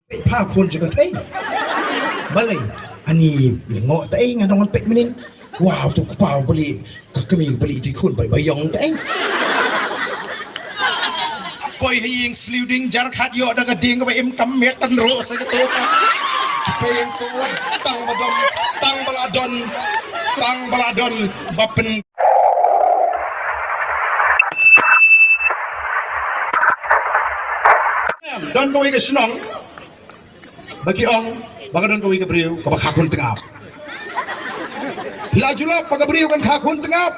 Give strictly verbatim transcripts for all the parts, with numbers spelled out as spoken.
Pha khun jong ka thei. Balei? Ani lyngngoh te ei nga dang peit mynnin. Wow, tu kpa u bali, ka kmie u bali tu khun bai bai ïong te ei. Poi ha ïing sliu ding jar khat ïoh da ka ding kaba im kam miet tan ro sa ka to. Poi ïing to tang ba don, tang ba la don, tang ba la don ba pyn. Don kawei ka shnong ba ki ong ba ka don kawei ka briew kaba kha khun tngap. Phi la ju lap ba ka briew kan kha khun tngap?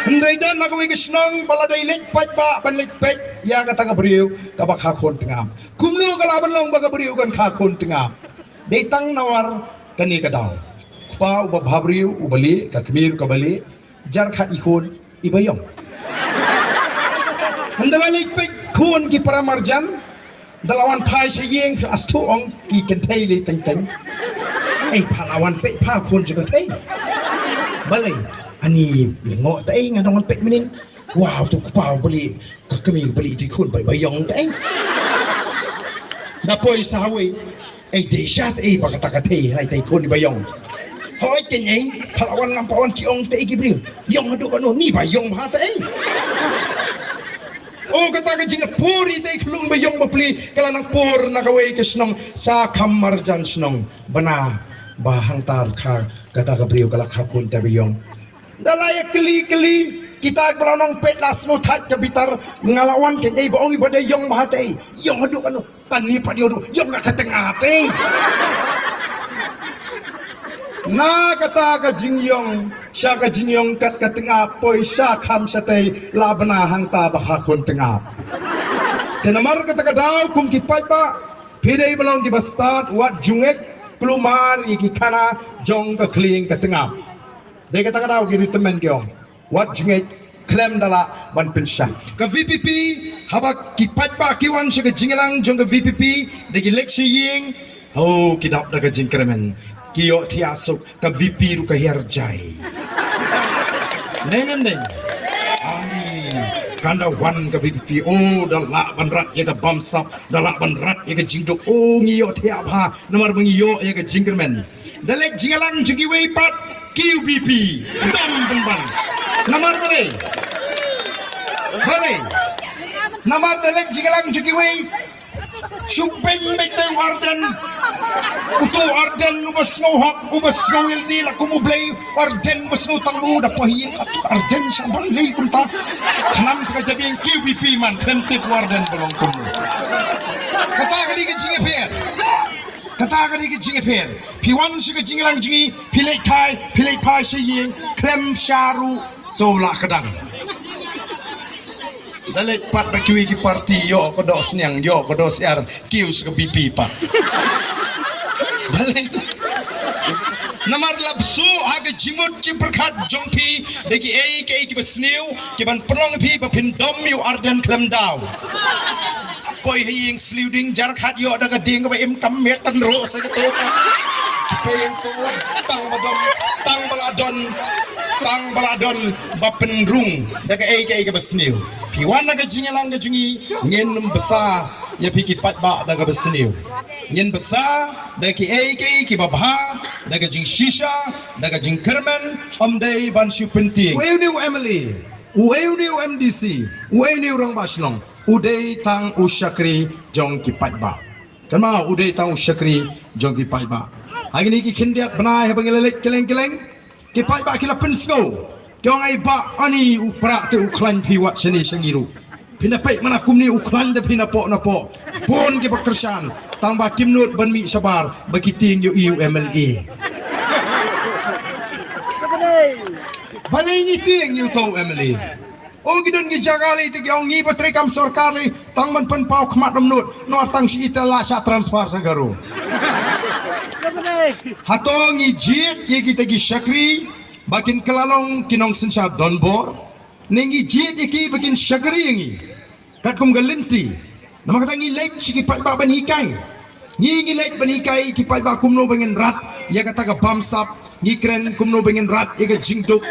Hynrei don na kawei ka shnong ba la dei leit paidbah ban leit peit ïa kata ka briew kaba kha khun tngap. Kumno ka lah ban long ba ka briew kan kha khun tngap? Dei tang namar kane ka daw. Kpa uba bhabriew uba lieh, ka kmie ruh kaba lieh, jar khat i khun iba ïong. Hynda la leit peit khun ki para marjan, da la wan phai sha ïing, phi la shu ong ki kynthei lei teng teng. Ei, pha la wan peit pha khun jong ka thei. Balei? Ani lyngngoh te ei nga dang wan peit mynnin. Wow, tu kpa u bali, ka kmie u bali tu khun bai bai ïong te ei. Da poi sa hawei. Ei, dei sha sa ei ba kata ka thei, lai te khun iba ïong. Hoi te ei, pha la wan ngam pha wan ki ong te ei ki briew. Ïong haduh kano ni ba ïong bha te ei. O kata ka jingpur i te i khlung ba ïong ba pli, ka la nang pur na kawei ka shnong, sa kham marjan shnong. Bana ba hangta kha kata ka briew ka la kha khun te ba ïong. Da la ïa kli kli, kita ba la nang peit la sngewthait ka bitar, nga la wan kein ei ba ong i ba dei ïong bha te ei. Ïong haduh kano? Kane pat ïong ruh, ïong kat ka tngap te. Na kata ka jingïong, sha ka jingïong kat ka tngap, poi sha kham shatei, la bna hangta ba kha khun tngap. Te namar kata ka daw kum ki paidbah, phi dei ba long kiba stad, wat ju ngeit, kulmar ïa ki khana jong ka khlieng ka tngap. Dei kata ka daw ki ri tymmen ki ong. Wat ju ngeit, khlem da lah ban pynshah. Ka V P P, haba ki paidbah ki wan sha ka jingïalang jong ka V P P, da ki leit sha ïing, oh, ki dap da ka jingkyrmen. Ki ïohthiah suk, ka V P ruh ka hiar jai. Neng neng neng. Ai, kan da wan ka V P P, oh, da lah ban rat ïa ka bamsap, da lah ban rat ïa ka jingduk, oh, ngi ïohthiah bha, namar ba ngi ïoh ïa ka jingkyrmen. Da leit jingïalang jong kiwei pat, Q V P. Dam pynban. Namar balei? Balei? Namar da leit jingïalang jong kiwei. Shu beiñ beit te u Ardent. Uto u Ardent uba sngew hok, uba sngew ïalade la kum u Blei, u Ardent uba sngew tang u da poi ïa ka tu Ardent sha ban lei kumta. Khnang sa ka jabieng Q V P man, khlem tip u Ardent ba long kumno. Kata ka dei ka jingïapher. Kata ka dei ka jingïapher. Phi wan sha ka jingïalang jong ngi, phi leit thai, phi leit phai sha ïing, khlem sha ruh, so la ka dang. Da leit pat ba kiwei ki party, ïoh ka doh sniang, ïoh ka doh syiar, kiew sha ka V P pat. Balei? Namar la bsu ha ka jingmut jingpyrkhat jong phi, da kiei kiei kiba sniew, kiban pynlong phi ba phin dom ïa u Ardent khlem daw. Poi ha ïing sliu ding jar khat ïoh da ka ding kaba im kam miet tan ruh sa ka to. Poi ïing to tang ba don, tang ba la don, tang ba la don ba pynrung da kaei kaei kaba sniew. Phi wan na ka jingïalang ka jong ngi, ngin bsa ïa phi ki paidbah da kaba sniew. Ngin bsa da kiei kiei kiba bha, da ka jingshisha, da ka jingkyrmen, ym dei ban shu pyntieng. Uei une u M L A, uei une u M D C, uei une u rangbah shnong. U dei tang u shakri jong ki paidbah. Kynmaw, u dei tang u shakri jong ki paidbah. Ha kine ki khyndiat bnai haba ngi la leit kylleng kylleng, ki paidbah ki la pynsngew. Ki ong, ai bah, ani u Prah te u khlaiñ phi wat shane sha ngi ruh. Phi na peit mana kumne u khlaiñ da phi napoh napoh. Bun kiba kyrshan, tang ba kim nud ban mih shabar ba ki tieng ïa u M L A. Balei ngi tieng ïa uto u M L A? O, ki don ki jaka lei te ki ong, ngi ba trei kam sorkar lei, tang ban pynpaw khmat ym nud, namar tang shi ita la shah transfer sha Garo. Hato ngi jied ïa kita ki shakri ba kin kylla long ki nongsynshar donbor, ne ngi jied ïa ki ba kin shakri ïa ngi? Katkum ka lynti, namar kata ngi leit sha ki paidbah ban hikai. Ngi, ngi leit ban hikai ki paidbah kumno ba ngin rat ïa kata ka bamsap, ngi kren kumno ba ngin rat ïa ka jingduk.